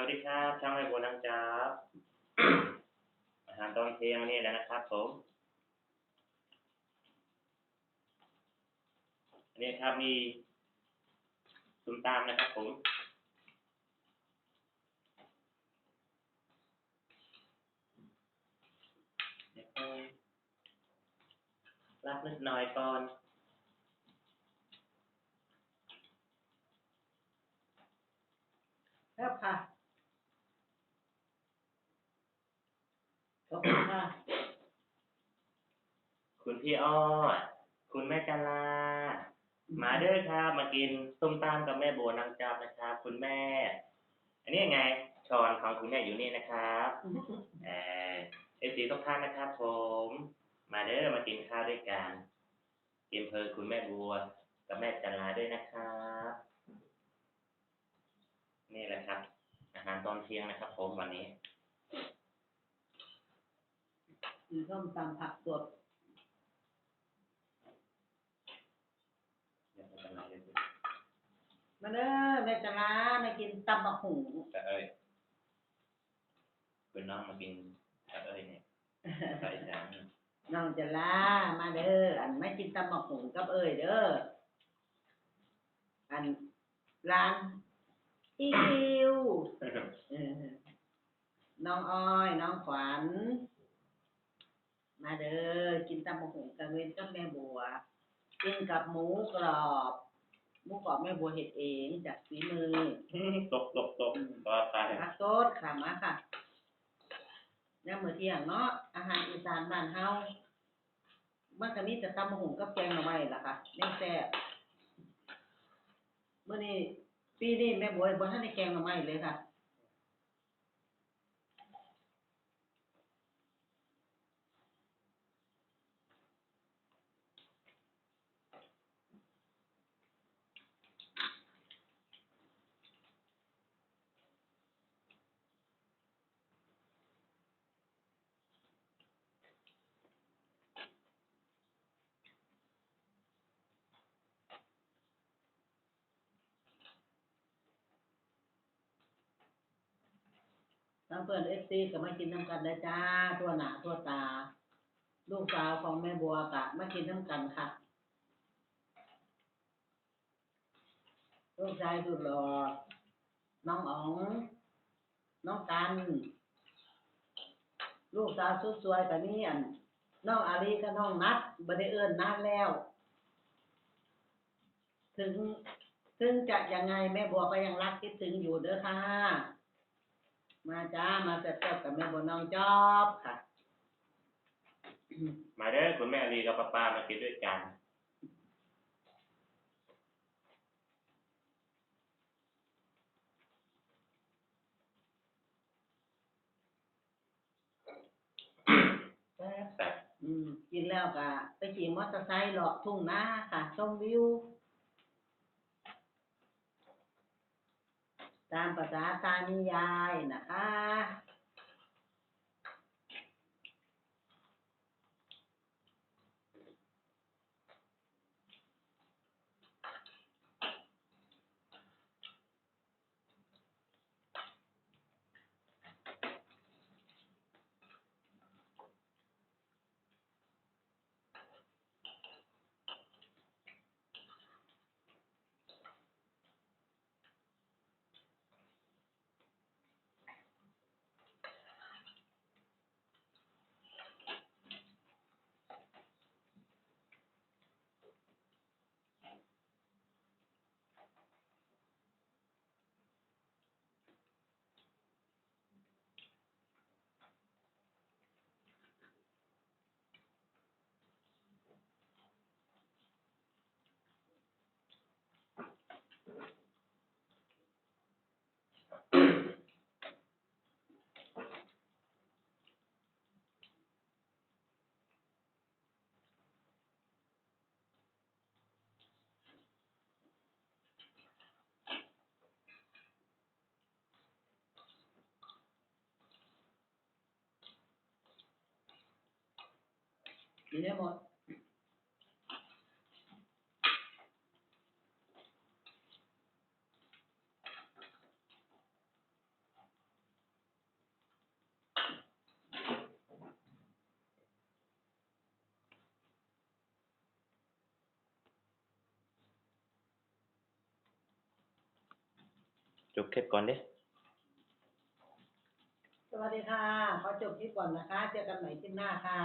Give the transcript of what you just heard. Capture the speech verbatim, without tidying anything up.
สวัสดีครับ ช่องแม่บัวน้องจ๊อบ อาหารตอนเที่ยงนี่แหละนะครับผม อันนี้ครับ มีส้มตำนะครับผม แล้วก็ รับนิดหน่อยก่อน แซ่บค่ะ ขอบคุณค่ะ คุณพี่อ้อ คุณแม่จันลา มาเด้อครับ มากินส้มตำกับแม่บัวน้องจ๊อบนะครับ คุณแม่ อันนี้ไง ช้อนของคุณแม่อยู่นี่นะครับ เอ่อ เอฟซี ทุกท่านนะครับผม มาเด้อ มากินข้าวด้วยกัน กินเพลินคุณแม่บัวกับแม่จันลาด้วยนะครับ นี่แหละครับ อาหารตอนเที่ยงนะครับผม วันนี้ กินส้มตำผักสด เดี๋ยวแม่จันลาเดี๋ยว มาเด้อแม่จันลา มากินตำบักหุ่ง จะเอ้ย คุณน้องมากินจะเอ้ยเนี่ย ใส่จาน น้องจันลา มาเด้อ อันมากินตำบักหุ่งกับเอ้ยเด้อ อันร้านอีคิว เออ น้องอ้อย น้องขวัญ มาเด้อ กินตำบักหุ่งกลางเว้นกับแม่บัว กินกับหมูกรอบ หมูกรอบแม่บัวเฮ็ดเองจากฝีมือ ตกตกตกว่าไป ผักสดค่ะ มาค่ะ ยามมื้อเที่ยงเนาะ อาหารอีสานบ้านเฮา มันก็มีแต่ตำบักหุ่งกับแกงหน่อไม้ล่ะค่ะ แนวแซ่บ มื้อนี้ ปีนี้แม่บัวบ่ทันได้แกงหน่อไม้เลยค่ะ ทั้งเพื่อนเอฟซีก็มากินนำกันเด้อจ้า ทั่วหน้าทั่วตา ลูกสาวของแม่บัวก็มากินนำกันค่ะ ลูกชายสุดหล่อ น้องอ๋อง น้องกัน ลูกสาวสุดสวยก็มีอัน น้องอาลีกับน้องนัท บ่ได้เอิ้นนานแล้ว ถึง ถึงจะยังไงแม่บัวก็ยังรักคิดถึงอยู่เด้อค่ะ มาจ้า มาแซ่บๆกับแม่บัวน้องจ๊อบค่ะ มาเด้อคุณแม่ลีกับป้าๆมากินด้วยกัน แซ่บ อืม กินแล้วก็ไปขี่มอเตอร์ไซค์เลาะทุ่งนาค่ะ ชมวิว ตามภาษาตานิยายนะคะกินได้หมด จบคลิปก่อนเด้ สวัสดีค่ะ ขอจบคลิปก่อนนะคะ เจอกันใหม่คลิปหน้าค่ะ